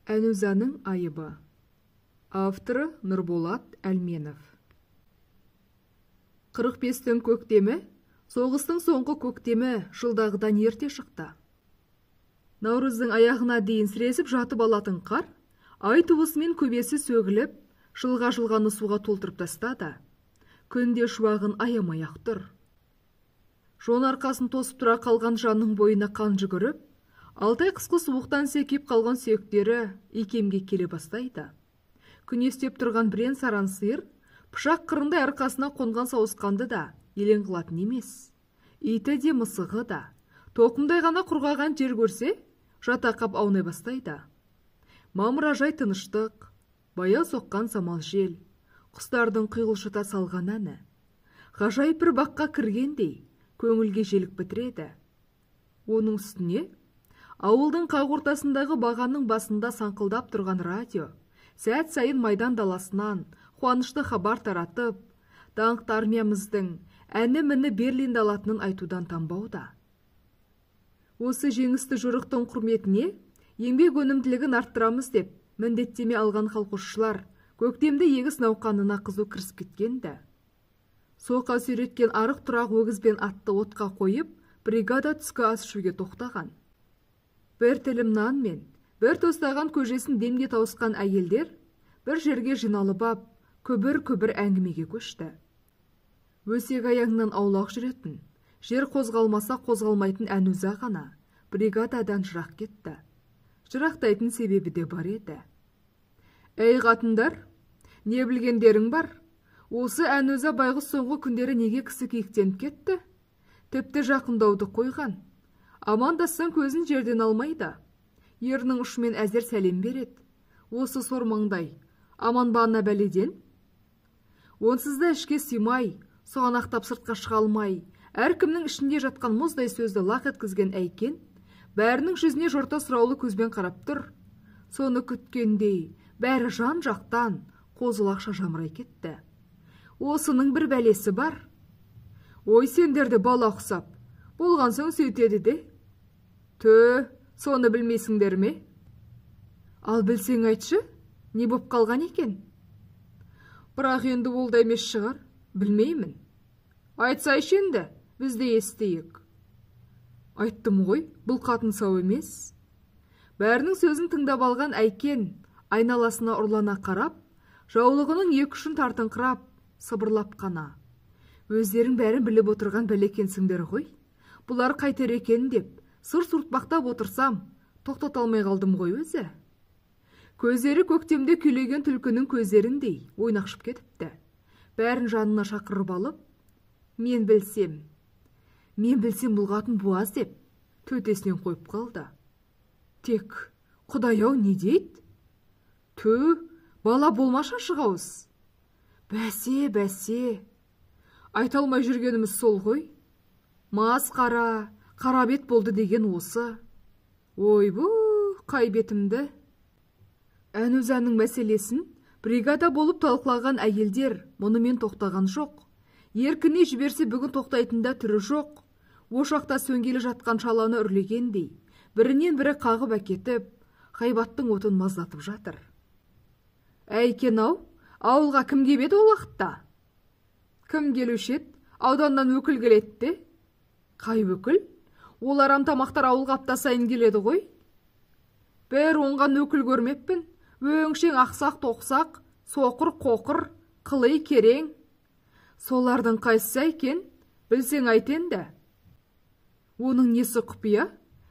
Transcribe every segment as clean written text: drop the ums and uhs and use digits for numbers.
Әнузаның айыбы. Авторы Нұрболат Әлменов. 45-тің көктемі, соғыстың соңғы көктемі жылдағыдан ерте шықты. Наурыздың аяғына дейін сіресіп жатып алатын қар, ай туысымен көбесі сөгіліп, жылға-жылғаны суға толтырып тастады. Күнде шуағын аямай-ақ тұр. Жон арқасын тосып тұра қалған жанның бойына қан жүгіріп, алтай қысқы суықтан секиіп қалған сүйектері икемге келе бастайды. Күнестеп тұрған бірен-саран сиыр, пышақ қырындай арқасына қонған сауысқанды да елең қылатын емес. Иті де мысығы да, тоқымдай ғана құрғаған жер көрсе, жатақап аунай бастайды. Мамыражай тыныштық, баяу соққан самал жел, құстардың құйғылшыта салған әні. Ғажайып бір баққа кіргендей, көңілге желік бітіреді. Оның үстіне ауылдың қақ ортасындағы бағанның басында саңқылдап тұрған радио, сәт сайын майдан даласынан қуанышты хабар таратып, даңқты армиямыздың әні-міні Берлинді алатынын айтудан танбауда. Осы жеңісті жорықтың құрметіне еңбек өнімділігін арттырамыз деп міндеттеме алған колхозшылар көктемді егіс науқанына қызу кірісіп кеткен-ді. Соқа сүйреткен арық тұрақ өгіз бен атты отқа қойып, бригада түскі ас ішуге тоқтаған. Бір тілім нан мен бір тостаған көжесін демге тауысқан әйелдер бір жерге жиналып ап, күбір-күбір әңгімеге көшті. Өсек аяңнан аулақ жүретін, жер қозғалмаса қозғалмайтын Әнуза ғана бригададан жырақ кетті. Жырақтайтын себебі де бар еді. Әй қатындар, не білгендерің бар? Осы Әнуза байғұс соңғы күндері неге кісі киіктеніп кетті? Тіпті жақындауды қойған. Амандассаң көзін жерден алмайды. Ерінің ұшымен әзер сәлем береді. Осы сормаңдай, аман ба ана бәледен? Онсыз да ішке сыймай, сұғанақтап сыртқа шыға алмай, әркімнің ішінде жатқан мұздай сөзді лақ еткізген Әйкен, бәрінің жүзіне жорта сұраулы көзбен қарап тұр. Соны күткендей, бәрі жан-жақтан қозылақша жамырай кетті. Осының бір бәлесі бар. Ой, сендерді бала ұқсап, болған соң сөйтеді де. Тө, соны білмейсіңдер ме? Ал білсең айтшы, не боп қалған екен? Бірақ енді ол да емес шығар, білмеймін. Айтсайшы енді, біз де естейік. Айттым ғой, бұл қатын сау емес. Бәрінің сөзін тыңдап алған Әйкен айналасына ұрлана қарап, жаулығының екі ұшын тартыңқырап, сыбырлап қана. Өздерің бәрін біліп отырған бәлекенсіңдер ғой. Бұлар қайтер екен деп, сыр суыртпақтап отырсам, тоқтата алмай қалдым ғой өзі. Көздері көктемде күйлеген түлкінің көздеріндей ойнақшып кетіпті. Бәрін жанына шақырып алып, мен білсем, мен білсем бұл қатын буаз деп төтесінен қойып қалды. Тек, Құдай-ау не дейді? Тө, бала болмаша шығауыз. Бәсе, бәсе, айта алмай жүргеніміз сол ғой. Масқара, қара бет болды деген осы. Ойбу, қай бетімді? Әнузаның мәселесін бригада болып талқылаған әйелдер мұнымен тоқтаған жоқ. Еркіне жіберсе бүгін тоқтайтын да түрі жоқ. Ошақта сөнгелі жатқан шаланы үрлегендей, бірінен бірі қағып әкетіп, ғайбаттың отын маздатып жатыр. Әйкен-ау, ауылға кім кеп еді ол уақытта? Кім келуші еді? Ауданнан өкіл келеді де. Қай өкіл? Ол арам тамақтар ауылға апта сайын келеді ғой. Бір оңған өкіл көрмеппін. Өңшең ақсақ тоқсақ, соқыр қоқыр, қылый керең. Солардың қайсысы екен, білсең айт енді. Оның несі құпия?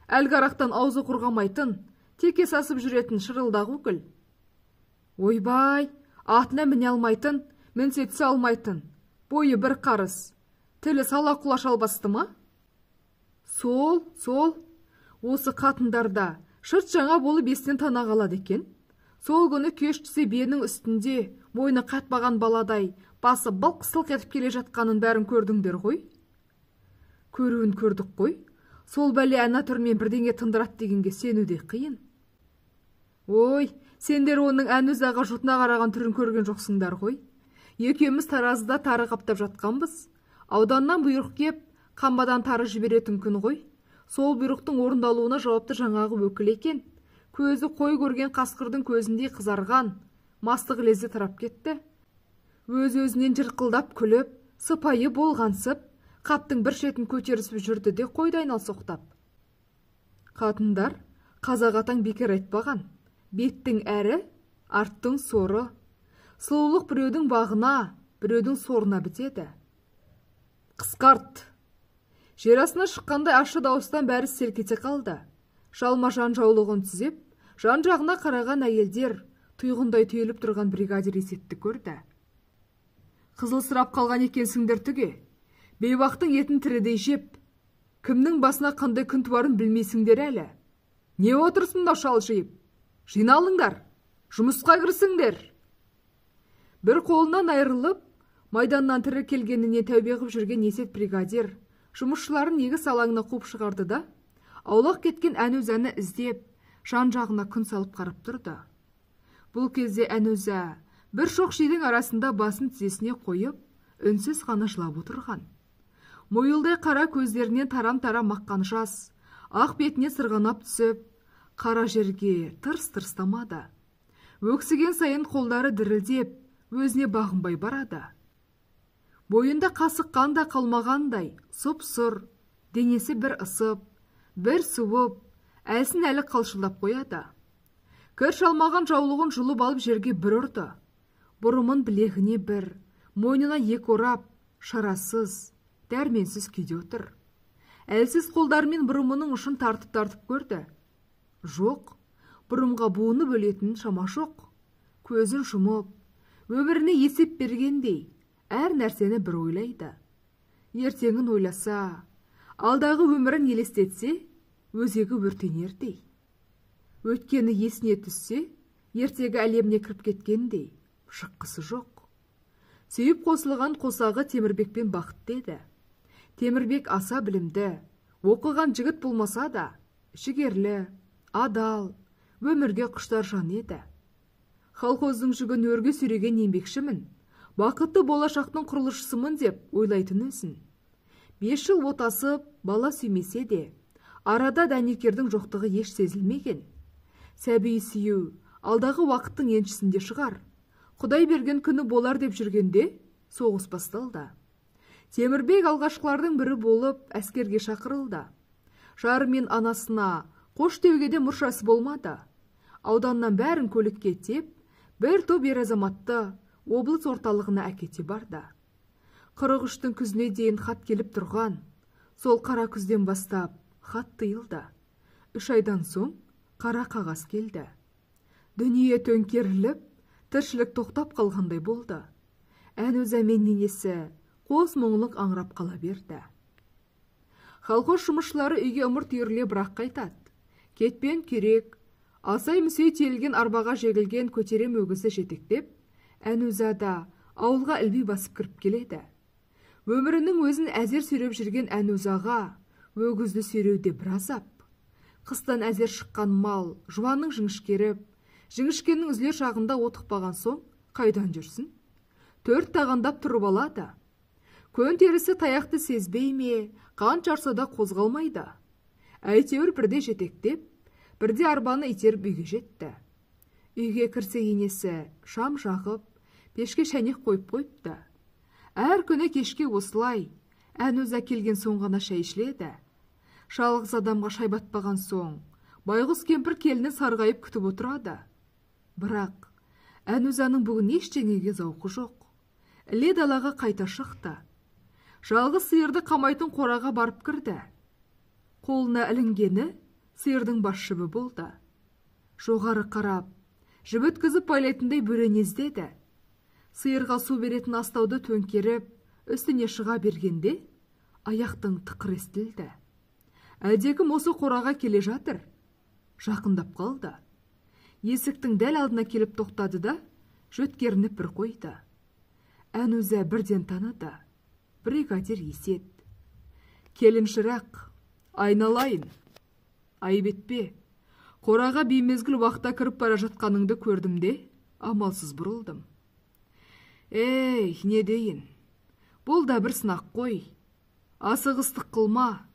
Әлгі арақтан аузы құрғамайтын, теке сасып жүретін шырылдақ өкіл. Ойбай, атына міне алмайтын, мінсе түсе алмайтын, бойы бір қарыс, тілі сала құлаш албасты ма? Сол, сол, осы қатындарда шырт жаңа болып естен тана қалады екен. Сол күні кеш түсе биенің үстінде мойны қатпаған баладай басы былқ-сылқ етіп келе жатқанын бәрін көрдіңдер ғой. Көруін көрдік қой. Сол бәле ана түрмен бірдеңе тындырады дегенге сену де қиын. Ой, сендер оның Әнузаға жұтына қараған түрін көрген жоқсыңдар ғой. Екеуміз таразыда тары қаптап жатқанбыз. Ауданнан бұйрық кеп, қамбадан тары жіберетін күн ғой. Сол бұйрықтың орындалуына жауапты жаңағы өкіл екен. Көзі қой көрген қасқырдың көзіндей қызарған, мастығы лезде тарап кетті. Өз-өзінен жырқылдап күліп, сыпайы болғансып, қаптың бір шетін көтерісіп жүрді де қойды айналсоқтап. Қатындар, қазақ атаң бекер айтпаған, беттің әрі, арттың соры. Сұлулық біреудің бағына, біреудің сорына бітеді. Қысқарт! Жер астына шыққандай ащы дауыстан бәрі селк ете қалды. Жалма-жан жаулығын түзеп, жан-жағына қараған әйелдер тұйғындай түйіліп тұрған бригадир Есетті көрді. Қызылсырап қалған екенсіңдер түге. Бейбақтың етін тірідей жеп, кімнің басына қандай күн туарын білмейсіңдер әлі. Не отырсың мынау шалжиып? Жиналыңдар, жұмысқа кірісіңдер. Бір қолынан айырылып, майданнан тірі келгеніне тәубе қып жүрген Есет бригадир жұмысшыларын егіс алаңына қуып шығарды да, аулақ кеткен Әнузаны іздеп, жан-жағына күн салып қарап тұрды. Бұл кезде Әнуза бір шоқ шидің арасында басын тізесіне қойып, үнсіз ғана жылап отырған. Мойылдай қара көздерінен тарам-тарам аққан жас, ақ бетіне сырғанап түсіп, қара жерге тырс-тырс тамады. Өксіген сайын қолдары дірілдеп, өзіне бағынбай барады. Бойында қасық қан да қалмағандай, сұп-сұр, денесі бір ысып, бір суып, әлсін әлі қалшылдап қояды. Кір шалмаған жаулығын жұлып алып жерге бір ұрды. Бұрымын білегіне бір, мойнына екі орап, шарасыз, дәрменсіз күйде отыр. Әлсіз қолдарымен бұрымының ұшын тартып-тартып көрді. Жоқ, бұрымға буыны бөлетін шама жоқ. Көзін жұмып, өміріне есеп бергендей, әр нәрсені бір ойлайды. Ертеңін ойласа, алдағы өмірін елестетсе, өзегі өртенердей. Өткені есіне түссе, ертегі әлеміне кіріп кеткендей, шыққысы жоқ. Сүйіп қосылған қосағы Темірбекпен Бақытты еді. Темірбек аса білімді, оқыған жігіт болмаса да, жігерлі, адал, өмірге құштар жан еді. Колхоздың жүгін өрге сүйреген еңбекшімін, бақытты болашақтың құрылысшысымын деп ойлайтын өзін. 5 жыл отасып, бала сүймесе де, арада дәнекердің жоқтығы еш сезілмеген. Сәби сүю алдағы уақыттың еншісінде шығар. Құдай берген күні болар деп жүргенде соғыс басталды. Темірбек алғашқылардың бірі болып әскерге шақырылды. Жары мен анасына қош деуге де мұршасы болмады. Ауданнан бәрін көлікке теп, бір топ ер азаматты облыс орталығына әкете барды. 43-тің күзіне дейін хат келіп тұрған, сол қара күзден бастап хат тыйылды. 3 айдан соң қара қағаз келді. Дүние төңкеріліп, тіршілік тоқтап қалғандай болды. Әнуза мен енесі қос мұңлық аңырап қала берді. Колхоз жұмысшылары үйге ымырт үйіріле бірақ қайтады. Кетпен керек, асай-мүсей тиелген арбаға жегілген көтерем өгізді жетектеп, Әнуза да ауылға ілби басып кіріп келеді. Өмірінің өзін әзер сүйреп жүрген Әнузаға өгізді сүйреуде бір азап. Қыстан әзер шыққан мал жуанның жіңішкеріп, жіңішкенің үзілер шағында отықпаған соң қайдан жүрсін? 4 тағандап тұрып алады. Көн терісі таяқты сезбей ме, қанша ұрса да қозғалмайды. Әйтеуір бірде жетектеп, бірде арбаны итеріп үйге жетті. Үйге кірсе енесі шам жағып, пешке шәнек қойып қойыпты. Әр күні кешке осылай, Әнуза келген соң ғана шай ішіледі. Жалғыз адамға шай батпаған соң, байғұс кемпір келінін сарғайып күтіп отырады. Бірақ Әнузаның бүгін ештеңеге зауқы жоқ. Іле далаға қайта шықты. Жалғыз сиырды қамайтын қораға барып кірді. Қолына ілінгені сиырдың бас жібі болды. Жоғары қарап, жіп өткізіп байлайтындай бөрене іздеді. Сиырға су беретін астауды төңкеріп, үстіне шыға бергенде аяқтың тықыры естілді. Әлдекім осы қораға келе жатыр. Жақындап қалды. Есіктің дәл алдына келіп тоқтады да, жөткерініп бір қойды. Әнуза бірден таныды. Бригадир Есет. Келін шырақ, айналайын. Айып етпе. Қораға беймезгіл уақытта кіріп бара жатқаныңды көрдім де, амалсыз бұрылдым. Ей, не дейін? Бұл да бір сынақ қой. Асығыстық қылма.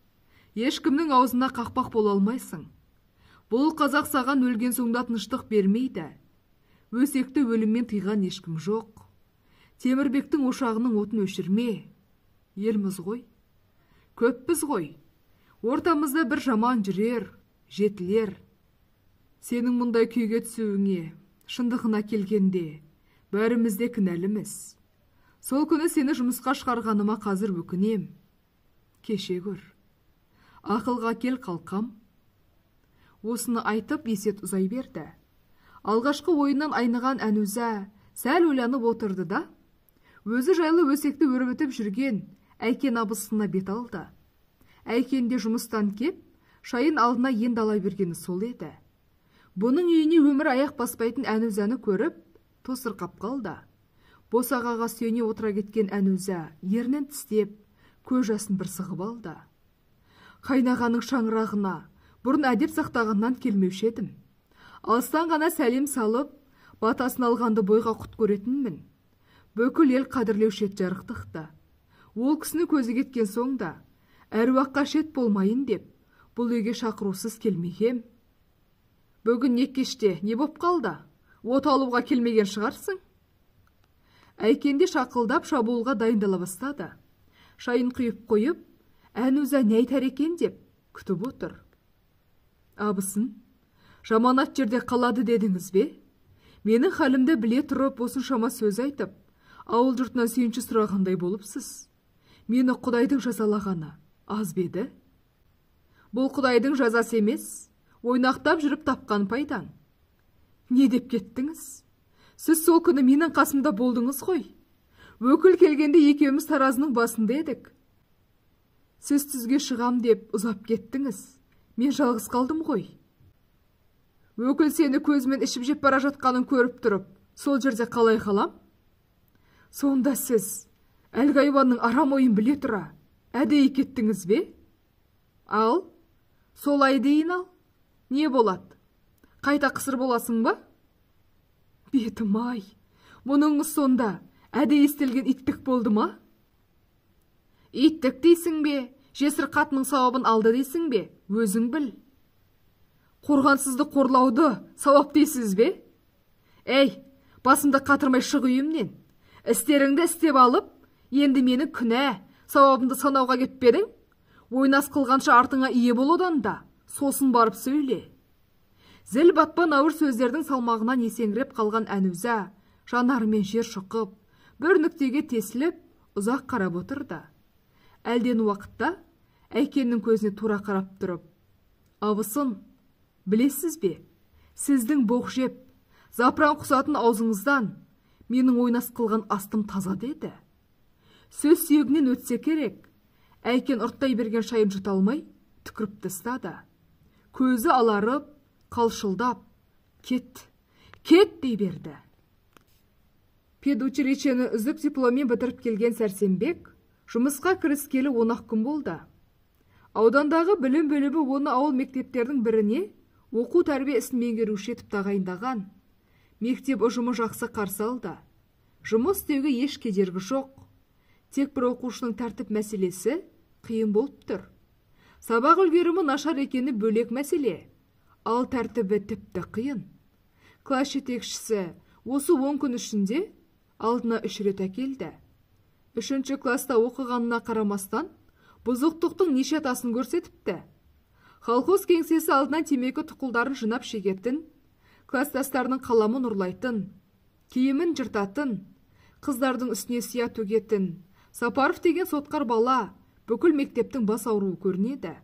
Ешкімнің аузына қақпақ бола алмайсың. Бұл қазақ саған өлген соң да тыныштық бермейді. Өсекті өліммен тыйған ешкім жоқ. Темірбектің ошағының отын өшірме. Елміз ғой. Көппіз ғой. Ортамызда бір жаман жүрер, жетілер. Сенің мұндай күйге түсуіңе, шындығына келгенде, бәріміз де кінәліміз. Сол күні сені жұмысқа шығарғаныма қазір өкінем. Кеше көр. Ақылға кел, қалқам. Осыны айтып Есет ұзай берді. Алғашқы ойынан айныған Әнуза сәл ойланып отырды да, өзі жайлы өсекті өрбітіп жүрген Әйкен абысына бет алды. Әйкен де жұмыстан кеп, шайын алдына енді ала бергені сол еді. Бұның үйіне өмір аяқ баспайтын Әнузаны көріп, тосырқап қалды. Босағаға сүйене отыра кеткен Әнуза ернін тістеп, көз жасын бір сығып алды. Қайнағаның шаңырағына бұрын әдеп сақтағаннан келмеуші едім. Алыстан ғана сәлем салып, батасын алғанды бойға құт көретінмін. Бүкіл ел қадірлеуші еді жарықтықты. Ол кісіні көзі кеткен соң да, әруаққа шет болмайын деп, бұл үйге шақырусыз келмегем. Бүгін не кеште, не боп қалды? От алуға келмеген шығарсың? Әйкенде шақылдап шабуылға дайындала бастады. Шайын құйып қойып, Әнуза не айтар екен деп күтіп отыр. Абысын, жаманат жерде қалады дедіңіз бе? Менің халімді біле тұрып, осыншама сөз айтып, ауыл жұртынан сүйінші сұрағандай болыпсыз. Мені Құдайдың жазалағаны аз ба еді? Бұл Құдайдың жазасы емес, ойнақтап жүріп тапқан пайдаң. Не деп кеттіңіз? Сіз сол күні менің қасымда болдыңыз ғой. Өкіл келгенде екеуміз таразының басында едік. Сіз түзге шығам деп ұзап кеттіңіз. Мен жалғыз қалдым ғой. Өкіл сені көзімен ішіп жеп бара жатқанын көріп тұрып, сол жерде қалай қалам? Сонда сіз әлгі айуанның арам ойын біле тұра әдейі кеттіңіз бе? Ал, солай дейін ал. Не болады? Қайта қысыр боласың ба? Бетім-ай, мұныңыз сонда әдейі істелген иттік болды ма? Иттік дейсің бе, жесір қатының сауабын алды дейсің бе, өзің біл. Қорғансызды қорлауды сауап дейсіз бе? Әй, басымды қатырмай шық үйімнен. Істеріңді істеп алып, енді мені күнә, сауабымды санауға кетпедің? Ойнас қылғанша артыңа ие бол одан да, сосын барып сөйле. Зіл батпан ауыр сөздердің салмағынан есеңгіреп қалған Әнуза жанарымен жер шұқып, бір нүктеге тесіліп, ұзақ қарап отырды. Әлден уақытта Әйкеннің көзіне тура қарап тұрып, абысын, білесіз бе, сіздің боқ жеп, запыран құсатын аузыңыздан менің ойнас қылған астым таза деді. Сөз сүйегінен өтсе керек, Әйкен ұрттай берген шайын жұта алмай, түкіріп тастады. Көзі аларып, қалшылдап, кет, кет дей берді. Педучилищені үздік дипломмен бітіріп келген Сәрсенбек жұмысқа кіріскелі 10 күн болды. Аудандағы білім бөлімі оны ауыл мектептердің біріне оқу тәрбие ісін меңгеруші етіп тағайындаған. Мектеп ұжымы жақсы қарсы алды. Жұмыс істеуге еш кедергі жоқ. Тек бір оқушының тәртіп мәселесі қиын болып тұр. Сабақ үлгерімі нашар екені бөлек мәселе, ал тәртібі тіпті қиын. Класс жетекшісі осы 10 күн ішінде алдына 3 рет әкелді. 3-ші класста оқығанына қарамастан, бұзықтықтың неше атасын көрсетіпті. Колхоз кеңсесі алдынан темекі тұқылдарын жинап шегетін, кластастарының қаламын ұрлайтын, киімін жыртатын, қыздардың үстіне сия төгетін Сапаров деген сотқар бала бүкіл мектептің бас ауруы көрінеді.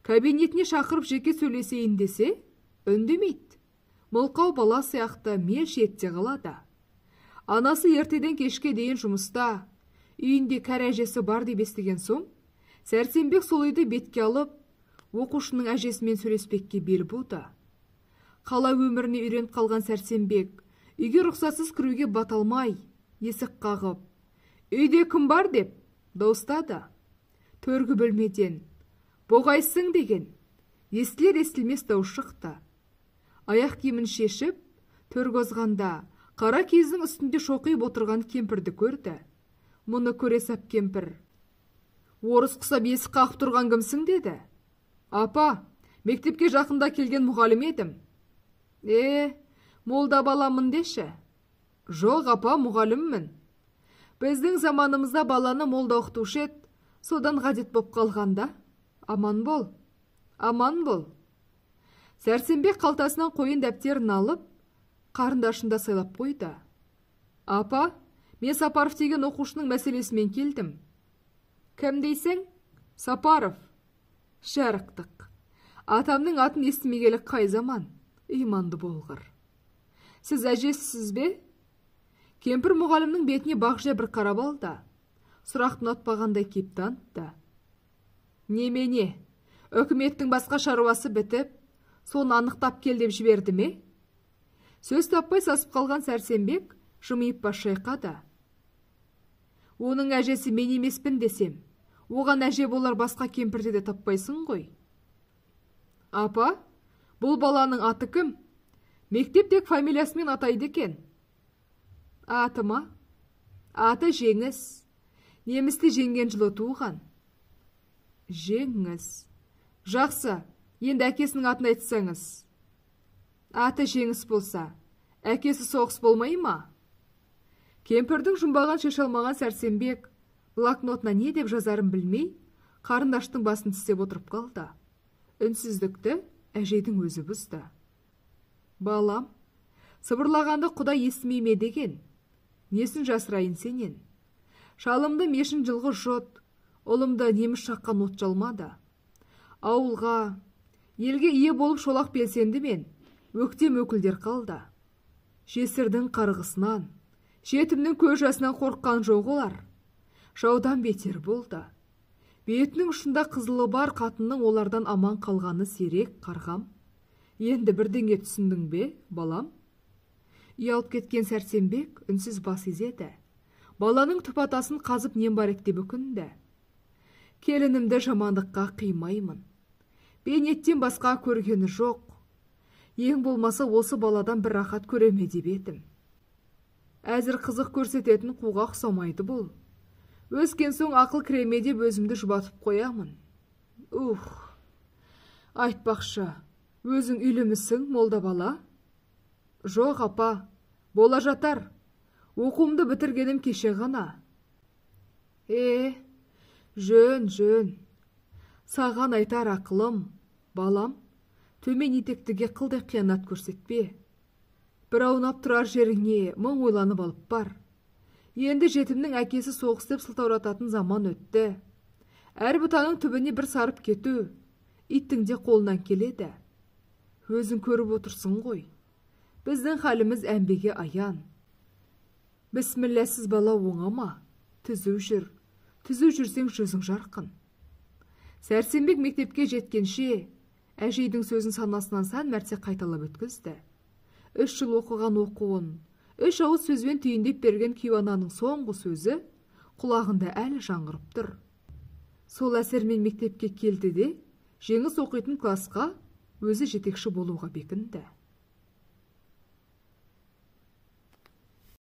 Кабинетіне шақырып жеке сөйлесейін десе, үндемейді. Мылқау бала сияқты мелш етте қалады. Анасы ертеден кешке дейін жұмыста, үйінде кәрі әжесі бар деп естіген соң, Сәрсенбек сол үйді бетке алып, оқушының әжесімен сөйлеспекке бел буды. Қала өміріне үйреніп қалған Сәрсенбек үйге рұқсатсыз кіруге бата алмай, есік қағып, «Үйде кім бар?» деп дауыстады. Төргі бөлмеден «Боғайсың» деген естілер естілмес дауыс шықты. Аяқ киімін шешіп, төрге озғанда қара киіздің үстінде шоқиып отырған кемпірді көрді. Мұны көре сап кемпір: «Орыс құсап есік қағып тұрған кімсің?» деді. «Апа, Мектепке жақында келген мұғалім едім. Е, молда баламын деші. Жоқ, апа, мұғаліммін. Біздің заманымызда баланы молда оқытушы еді, содан ғадет боп қалғанда. Аман бол, аман бол. Сәрсенбек қалтасынан қойын дәптерін алып, қарындашында сайлап қойды. Апа, мен Сапаров деген оқушының мәселесімен келдім. Кім дейсің? Сапаров. Жарықтық. Атамның атын естімегелі қай заман, иманды болғыр. Сіз әжесісіз бе? Кемпір мұғалімнің бетіне бағжия бір қарап алды. Сұрақты ұнатпағандай кейіп танытты. Немене, үкіметтің басқа шаруасы бітіп, соны анықтап кел деп жіберді ме? Сөз таппай сасып қалған Сәрсенбек жымиып бас шайқады. Оның әжесі мен емеспін десем, оған әже болар басқа кемпірді де таппайсың ғой. Апа, бұл баланың аты кім? Мектеп тек фамилиясымен атайды екен. Аты ма? Аты Жеңіс. Немісті жеңген жылы туған. Жеңіс. Жақсы, енді әкесінің атын айтсаңыз. Аты Жеңіс болса, әкесі соғыс болмай ма? Кемпірдің жұмбағын шеше алмаған Сәрсенбек блокнотына не деп жазарын білмей, қарындаштың басын тістеп отырып қалды. Үнсіздікті әжейдің өзі бұзды. Балам, сыбырлағанды Құдай естімей ме деген? Несін жасырайын сенен? Шалымды мешін жылғы жұт, ұлымды неміс шаққан от жалмады. Ауылға, елге ие болып шолақ белсенді мен, өктем өкілдер қалды. Жесірдің қарғысынан, жетімнің көз жасынан қорыққан жоқ олар. Жаудан бетер болды. Бетінің ұшында қызылы бар қатынның олардан аман қалғаны сирек, қарғам. Енді бірдеңе түсіндің бе, балам? Ұялып кеткен Сәрсенбек үнсіз бас изеді. Баланың түп атасын қазып нем бар еді деп өкінді. Келінімді жамандыққа қимаймын. Бейнеттен басқа көргені жоқ. Ең болмаса осы баладан бір рахат көреме деп едім. Әзір қызық көрсететін қуға ұқсамайды бұл. Өскен соң ақыл кіреме деп өзімді жұбатып қоямын. Ух, айтпақшы, өзің үйлімісің, молда бала? Жоқ, апа, бола жатар. Оқуымды бітіргенім кеше ғана. Е, жөн, жөн. Саған айтар ақылым, балам, төмен етектіге қылдай қиянат көрсетпе. Бір аунап тұрар жеріңе мың ойланып алып бар. Енді жетімнің әкесі соғыс деп сылтаурататын заман өтті. Әр бұтаның түбіне бір сарып кету, иттің де қолынан келеді. Өзің көріп отырсың ғой. Біздің халіміз әмбеге аян. Бісмілләсіз бала оңама, түзу жүр. Түзу жүрсең жүзің жарқын. Сәрсенбек мектепке жеткенше, әжейдің сөзін санасынан сан мәрте қайталап өткізді. 3 жыл оқыған оқуын, 3 ауыз сөзбен түйіндеп берген кейуананың соңғы сөзі құлағында әлі жаңғырып тұр. Сол әсермен мектепке келді де, Жеңіс оқитын класқа өзі жетекші болуға бекінді.